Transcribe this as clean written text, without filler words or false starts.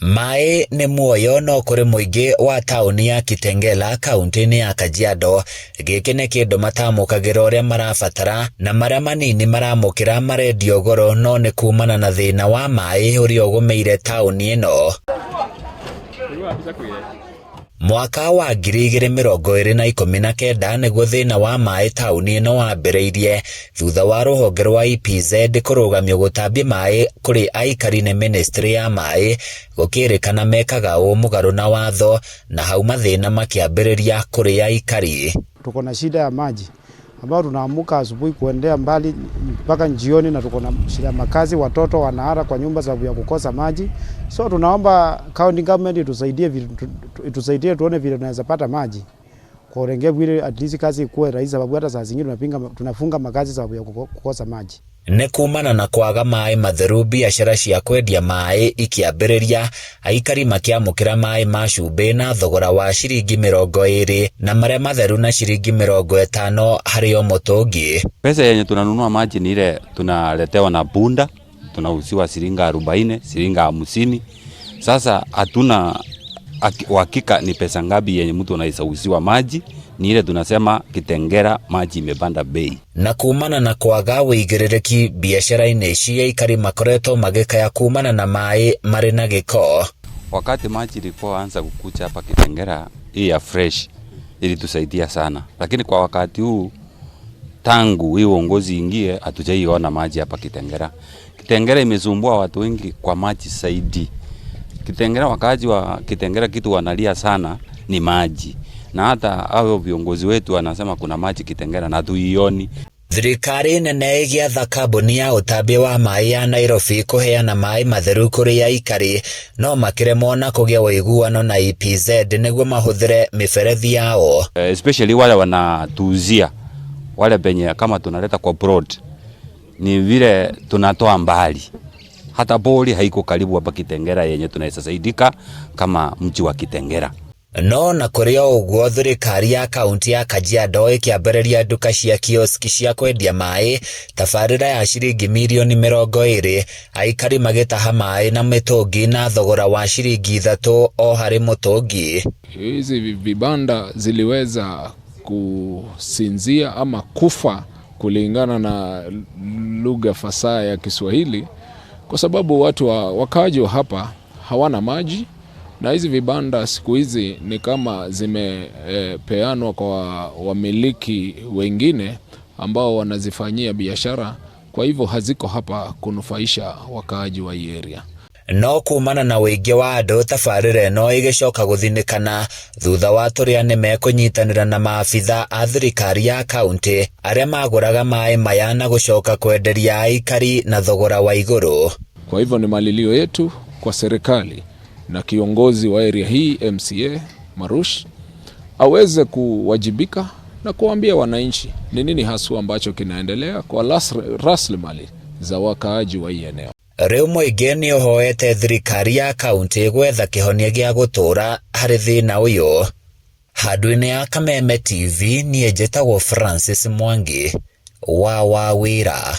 Maĩ nĩ muoyo no kũrĩ mũingĩ wa taũni ya Kitengela kaunti-inĩ ya Kajiado, gĩkĩ nĩ kĩndũ matamũkagĩra ũrĩa marabatara na marĩa manini maramũkĩra marendio goro no nĩ kumana na thĩna wa maĩ ũrĩa ũgũmĩire taũni ĩno. Mwaka wa 2029 nĩguo thĩna wa maĩ taũni ĩno wambĩrĩirie thutha wa rũhonge rwa EPZ kũrũgamio gũtambia maĩ kũrĩ aikari nĩ ministry ya maĩ gũkĩrĩkana mekaga ũũ mũgarũ na watho na hau mathĩna makĩambĩrĩria kũrĩ aikari. Tuko na shida ya maji ambao tunaamuka asubuhi kuendea mbali mpaka jioni, na tuko na shida ya makazi, watoto wanahara kwa nyumba sababu ya kukosa maji. So tunaomba county government itusaidie, itusaidie tuone vile tunaweza pata maji kwa Orenge Bwire, at least kazi ikuwe rahisi, sababu hata saa zingine tunapinga tunafunga makazi sababu ya kukosa maji. Nĩ kumana na kwaga maĩ matheru biacara cia kwendia maĩ ikĩambĩrĩria aikari makĩamũkĩra maĩ ma cumbĩ na thogora wa ciringi 20 na marĩa matheru na ciringi 50 harĩ o mũtũngi. Pesa yenye tunanunua maji ni ile tunaletewa na punda, tunauziwa shilingi 40, shilingi 50. Sasa hatuna uhakika ni pesa ngapi yenye mtu anaweza uziwa maji, ni ile tunasema Kitengela maji imepanda bei. Na kumana na kwaga wĩigĩrĩrĩki biacara-inĩ ici aikari makoretwo magĩkaya kumana na maĩ marĩ na gĩko. Wakati maji ilikuwa anza kukuja hapa Kitengela, hii ya fresh ilitusaidia sana, lakini kwa wakati huu tangu hii uongozi ingie hatujaiona maji hapa Kitengela. Kitengela imesumbua watu wengi kwa maji zaidi. Kitengela, wakaaji wa Kitengela kitu wanalia sana ni maji, na hata hao viongozi wetu wanasema kuna maji Kitengela na hatuioni. Thirikari nene ĩgĩatha kambuni ya ũtambia wa maĩ ya Nairobi kũheana maĩ matheru kũrĩ aikari no makĩremwo na kũgĩa ũiguano na EPZ nĩguo mahũthĩre mĩberethi yao. Especially wale wanatuuzia wale penye kama tunaleta kwa broad ni vile tunatoa mbali, hata bori haiko karibu hapa Kitengela yenye tunaweza saidika kama mji wa Kitengela. No na kũrĩ o ũguo thirikari ya kaunti ya Kajiado ĩkĩambĩrĩria nduka cia kioski cia kwendia maĩ tabarĩra ya ciringi mirioni 20 aikari magĩtaha maĩ na mĩtũngi na thogora wa ciringi 3 o harĩ mũtũngi. Hizi vibanda ziliweza kusinzia ama kufa kulingana na lugha fasaha ya Kiswahili, kwa sababu watu wa wakaaji wa hapa hawana maji, na hizi vibanda siku hizi ni kama zimepeanwa kwa wamiliki wengine ambao wanazifanyia biashara, kwa hivyo haziko hapa kunufaisha wakaaji wa hii area. No kumana na ũingĩ wa andũ tabarĩra ĩno ĩgĩcoka gũthinĩkana thutha wa tũrĩa nĩme kũnyitanĩra na maabitha a thirikari ya kaunti arĩa magũraga maĩ maya na gũcoka kwenderia aikari na thogora wa igũrũ. Kwa hivyo ni malilio yetu kwa serikali na kiongozi wa area hii MCA Marush aweze kuwajibika na kuambia wananchi ni nini haswa ambacho kinaendelea kwa rasilimali za wakaaji wa hii eneo. Rĩu mũingĩ nĩ ũhoete thirikari ya kaunti gwetha kĩhonia gĩa gũtũũra harĩ thĩna ũyũ. Handũ-inĩ ya Kameme TV niĩ njĩtagwo Francis Mwangi wa Wawĩra.